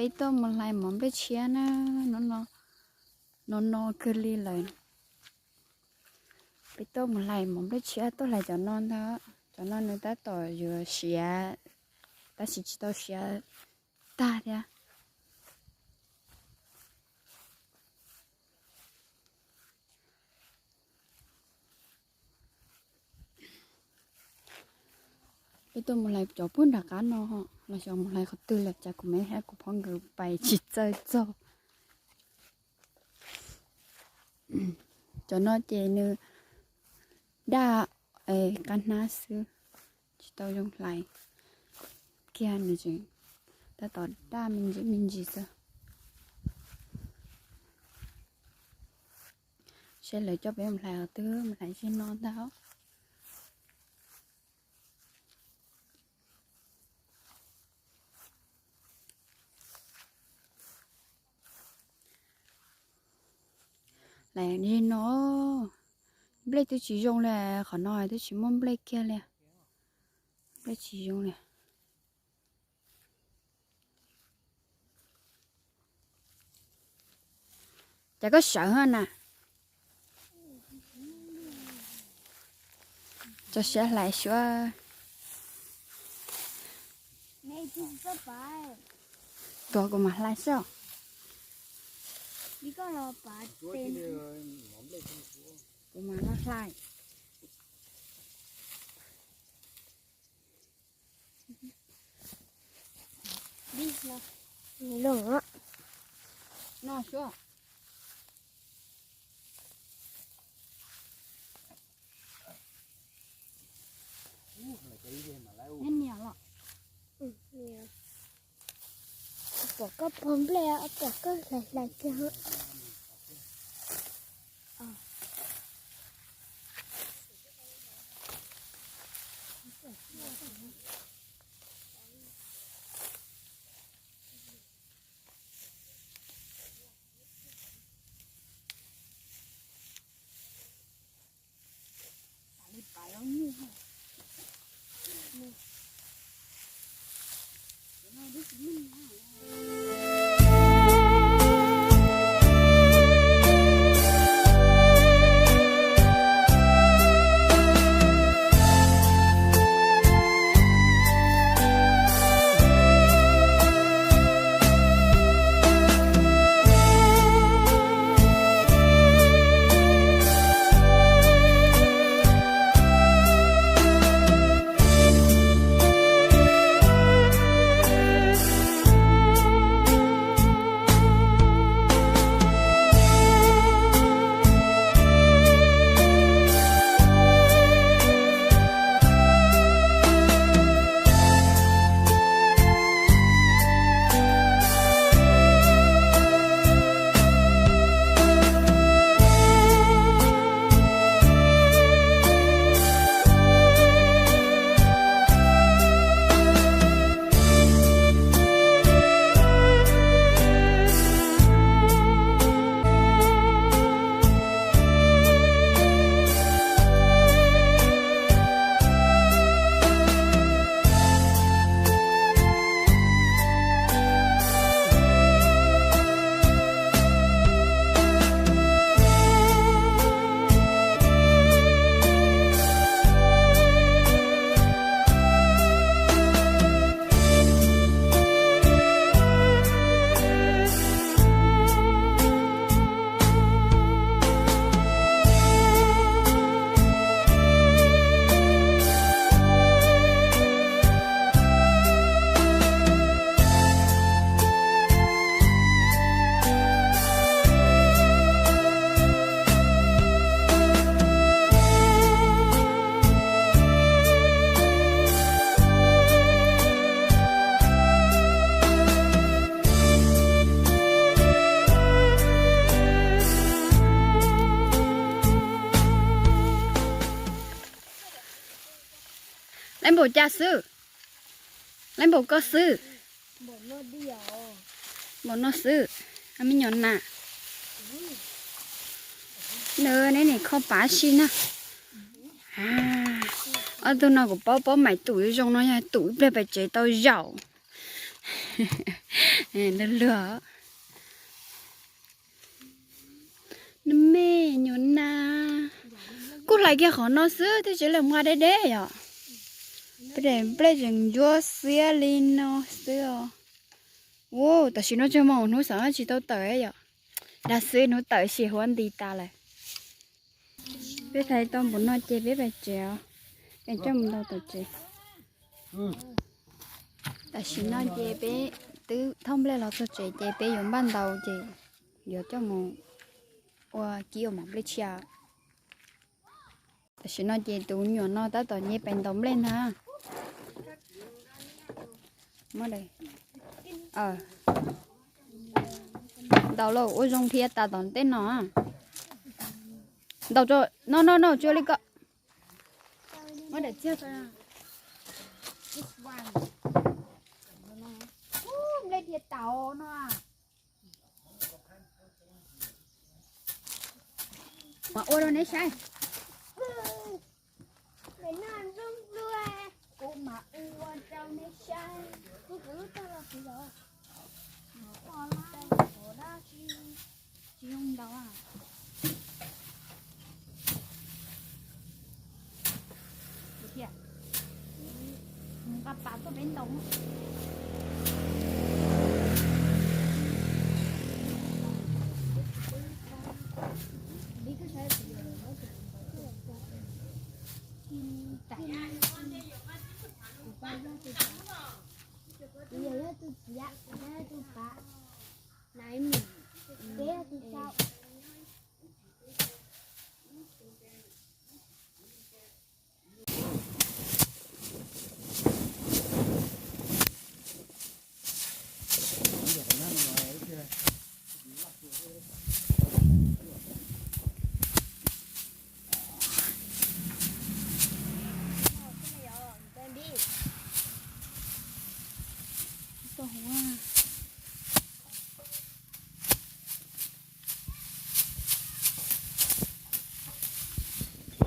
Peb tuaj mus hlais mov nplej tshiab na, no no kawg li lawm. Peb tuaj mus hlais mov nplej tshiab, tuaj hlais cov no ntag. Cov no nws tab tom yuav siav, tab sis tsis tau siav tag thiab. Peb tuaj mus hlais cov puag nram qab no, los xyov mus hlais qhov twg lawm, cas kuv me thiab kuv phob nkawd pais tsis txawj txog. Cov no ces nws daj qab hnab xwb, tsis tau zoo hlais kiag, nws tseem tab tom daj me ntsis me ntsis xwb. Seb lawv coj peb mus hlais qhov twg, mus hlais zig no ntag. Hlais zig no, nplej twb tsis zoo li, qhov no twb tsis muaj nplej kiag li. Nplej tsis zoo li. Cas koj sawv na? Tso siab hlais suab. Tuav kuv mam hlais soj. Kuv mam los hlais. No suab. Niam los. Pom koj pog nplej, pom koj hlais hlais kiag. Lab npaum cas xwb? Lab npaum koj xwb? Npaum no xwb. Me nyuam nas, neb nim kho pav si na. Ob tug no kuv paub paub mais tum zoo no yog tum ib pliag pem tsev tau zaum. Luag luag. Nab me nyuam nas, kuj hlais kiag qhov no xwb thiab tsev lawm mas deb deb yom. Peb daim nplej tseem ntsuab xiab li no xwb os. Ua tam sim no tseem moos hnub xav tsis tau tawm yom. Dag xwb hnub tawm sis huab nti tas lawm. Peb thaij tau npaum no ces peb pais tsev os, es coj mus ntaus tom tsev. Tam sim no ces peb twb thauj nplej los txog tsev ces peb yuav npaj ntaus ces yuav coj mus ua kib ua mov nplej tshiab. Tam sim no ces tus me nyuam no tab tom nce pais ntaus nplej ntag. Ntaus lauj, ua zoo dhia tas tom ntej no. Ntaus no no no, tsuas li ko. Nplej dhia tau no. Mas ua rau neb saib. Kuv mam ua rau neb saib. Kuv lub tag los kuv los ua lawm, dab tsi tsis zoo ntaus. Mus nqa pas tuaj peb ntaus. Kuv yog tus txiv, kuv yog tus pav, peb yog tus sau.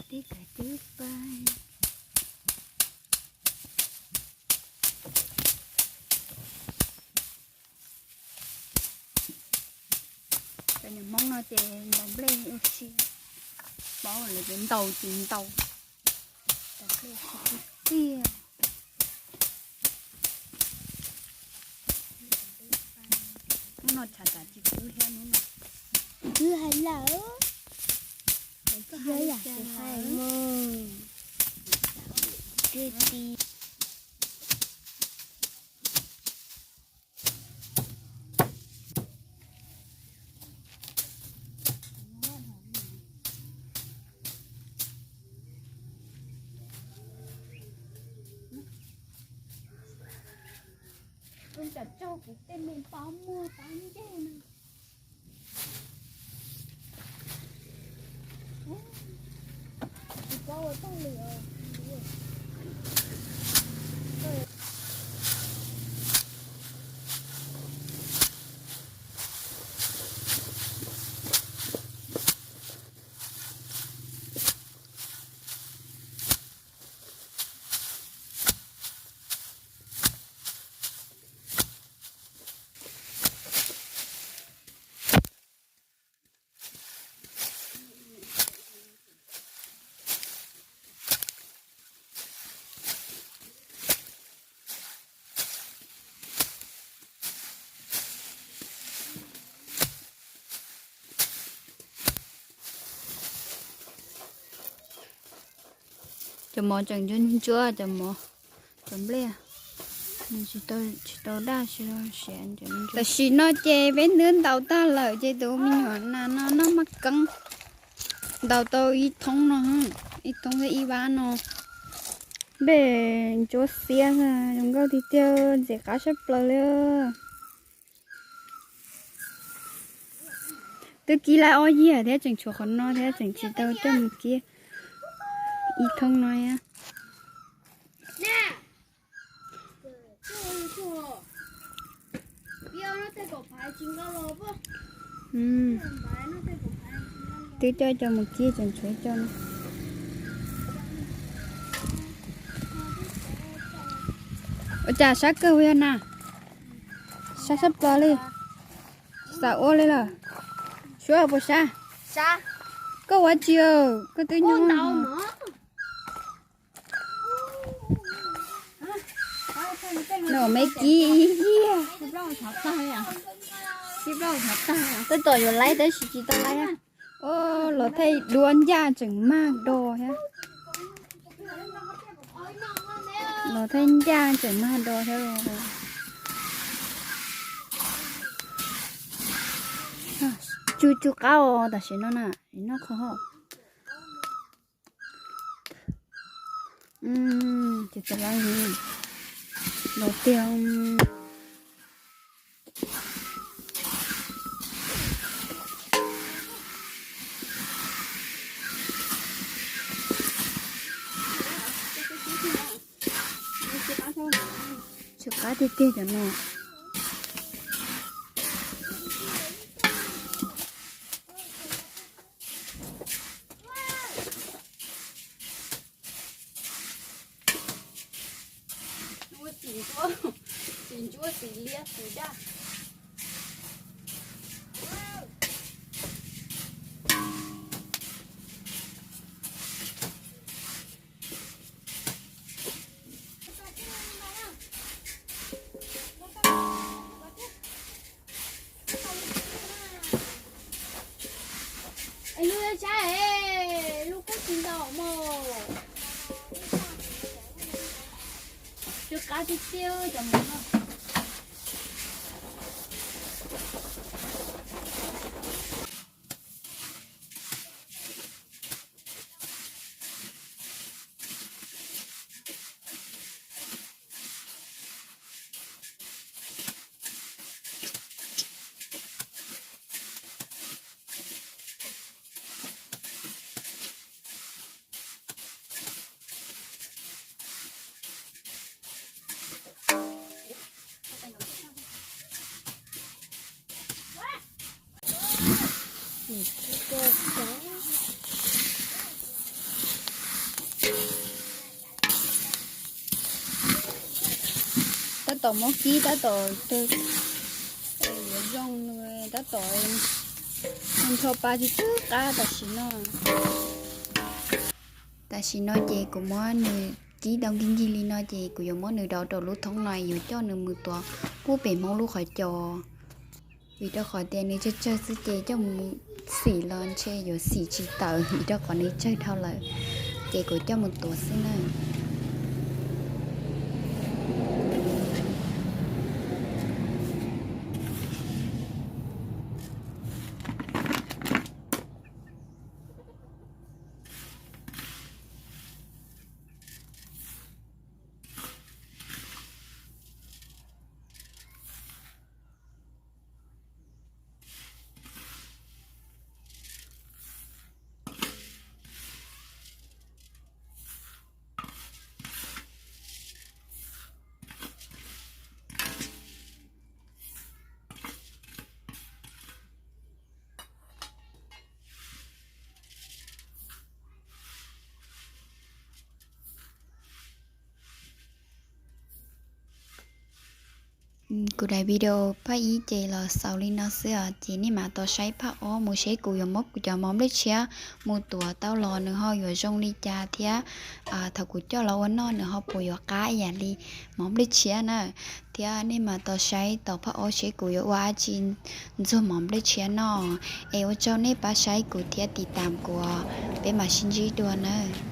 Tib kav tib pab. Cov niam Hmoob no ces ntaus nplej ua si, paub lawv tias ntaus ces ntaus, ntaus nplej ua si tiag tiag. Hnub no tshav tsam tsis kub thiab hnub no. Twb hais lawm, yog yam tus hais mus. Tiag tiag. Kuv tsam tsaug kuv tej me pob muag pob ntseg no. Cov mov tseem ntsuab ntsuab, cov mov, cov nplej, nws tsis tau daj, tsis tau siav. Tam sim no ces peb twb ntaus tag lawm ces tus me nyuam nas no noj maj keeb. Ntaus tau ib thoob no, ib thoob thiab ib vab no. Nplej ntsuab xiab zoo nkauj tiag tiag, ntxim qab tshaj plaws li. Twb kib lawm ob yig thiab, tseem tshuav qhov no thiab, tseem tsis tau coj mus kib ib thoob no. Twb coj coj mus kib tseem tshuav coj no. Ua cas sab kawg ua yog na? Sab sab plaws li. Tsis xav ua li lawm. Suab puas sab? Koj ua tsi? Koj twb nyob. Nws me kib ib yiag. Tab tom yuav laib tab sis tsis tau laib. Los thaij duab ncaj tseem mag do thiab. Los thaij ncaj tseem mag do thiab. Tsw tsw qab os tam sim no na, noj qhov hauj. Ces tau lawm, los tiag. Tsw qab tiag tiag cov no. Txiv ntsuab, txiv ntsuab, txiv liab, txiv daj. Es lub ua tsaib es lub kub tsis ntau mos. Tsw qab tiag tiag cov no. Tab tom muab kib tab tom yuav zoo, tab tom nrho pa tsis tsw qab tam sim no. Tam sim no ces kuv muab nws kib tau nkig nkig li no ces kuv yuav muab nws rau rau lub thoob no yuav coj nws mus tuav pub pem Hmoob lub qhov cos. Vim rau qhov tias nws tsawg tsawg xwb ces coj mus xim los ntshe yuav xim tsis tawm vim rau qhov nws tsawg dhau lawm, ces kuv coj mus tuav xwb na. Kuv daim video phaj ib ces los xaus li no xwb os, ces nej mam tos saib phaj ob mus seb kuv yuav muab kuv cov mov nplej tshiab mus tuav tau los nws ho yuav zoo li cas thiab thaum kuv coj los ua noj nws ho puas yuav qab ib yam li mov nplej tshiab na. Thiab nej mam tos saib tom phaj ob seb kuv yuav ua dab tsi ntxuag mov nplej tshiab noj. Es ua tsaug nej pab saib kuv thiab tiv tam kuv, peb mam sib ntsib dua nawb.